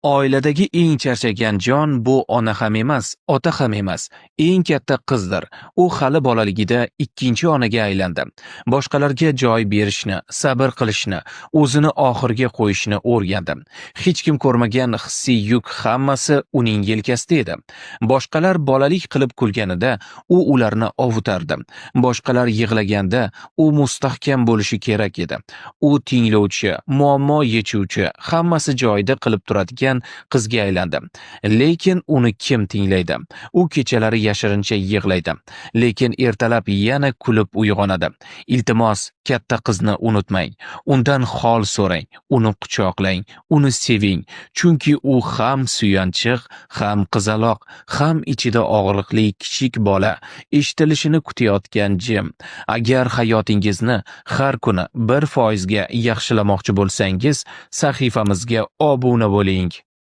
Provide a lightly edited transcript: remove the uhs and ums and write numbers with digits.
Oiladagi eng charchagan jon bu ona ham emas, ota ham emas, eng katta qizdir. U hali bolaligida ikkinchi onaga aylandi. Boshqalarga joy berishni, sabr qilishni, o'zini oxirga qo'yishni o'rgandi. Hech kim ko'rmagan hissiy yuk hammasi uning yelkasida edi. Boshqalar bolalik qilib kulganida u ularni ovutardi. Boshqalar yig'laganda u mustahkam bo'lishi kerak edi. U tinglovchi, muammo yechuvchi, hammasi joyida qilib turadigan qizga aylandi. Lekin uni kim tinglaydi? U kechalari yashirincha yig'laydi, lekin ertalab yana kulib uyg'onadi. Iltimos, katta qizni unutmang. Undan hol so'rang, uni quchoqlang, uni seving. Chunki u ham suyanchiq, ham qizaloq, ham ichida og'riqli kichik bola, eshitilishini kutayotgan jim. Agar hayotingizni har kuni 1% ga yaxshilamoqchi bo'lsangiz, sahifamizga obuna bo'ling.